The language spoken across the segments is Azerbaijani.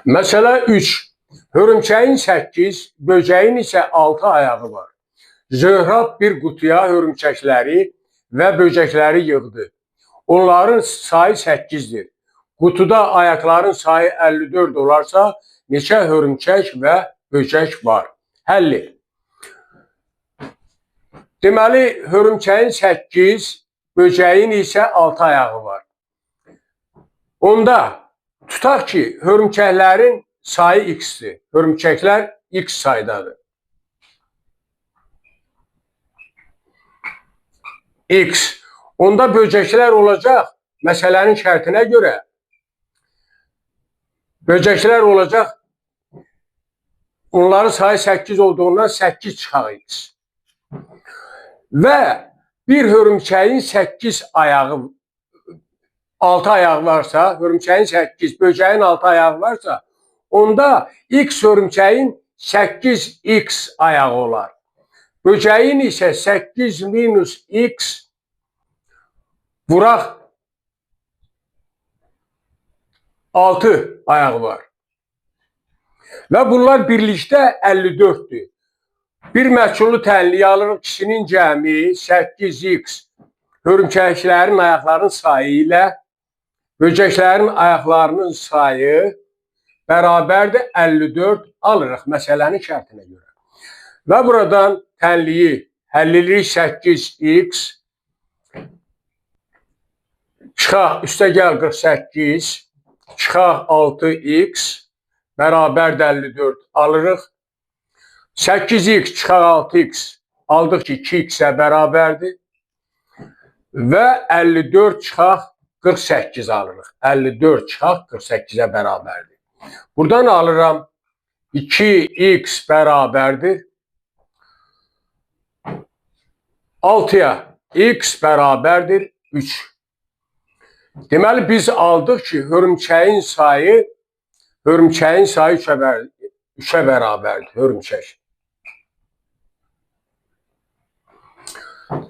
Məsələ 3. Hörümçəyin 8, böcəyin isə 6 ayağı var. Zöhrab bir qutuya hörümçəkləri və böcəkləri yığdı. Onların sayı 8-dir. Qutuda ayaqların sayı 54 olarsa, neçə hörümçək və böcək var? Həlli. Deməli, hörümçəyin 8, böcəyin isə 6 ayağı var. Onda tutaq ki, hörümçəklərin sayı x-dir. Hörümçəklər x saydadır. X. Onda böcəklər olacaq, məsələnin şərtinə görə böcəklər olacaq, onların sayı 8 olduğundan 8 çıxaq x. Və bir hörümçəyin 8 ayağı, 6 ayağı varsa, hörümçəyin 8, böcəyin 6 ayağı varsa, onda x hörümçəyin 8x ayağı olar. Böcəyin isə 8 minus x vuraq 6 ayağı var. Və bunlar birlikdə 54-dür. Bir məhsullu tənliyi alırıq, ikisinin cəmi 8x hörümçəklərin ayaqlarının sayı ilə böcəklərin ayaqlarının sayı bərabərdir 54 alırıq məsələnin şərtinə görə. Və buradan tənliyi həll edirik 8x çıxaq üstə gəl 48 çıxaq 6x bərabərdir 54 alırıq. 8x çıxaq 6x aldıq ki 2x-ə bərabərdir. Və 54 çıxaq 48 alırıq. 54 çıxaq 48-ə bərabərdir. Buradan alıram 2x bərabərdir 6-ya, x bərabərdir 3. Deməli biz aldıq ki, hörümçəyin sayı 3-ə bərabərdir, hörümçək.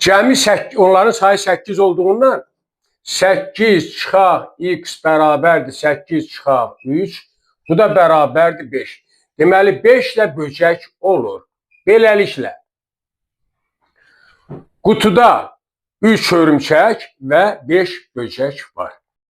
Cəmi onların sayı 8 olduğundan 8 çıxaq x bərabərdir 8 çıxaq 3. Bu da bərabərdir 5. Deməli 5 də böcək olur. Beləliklə qutuda 3 hörümçək və 5 böcək var.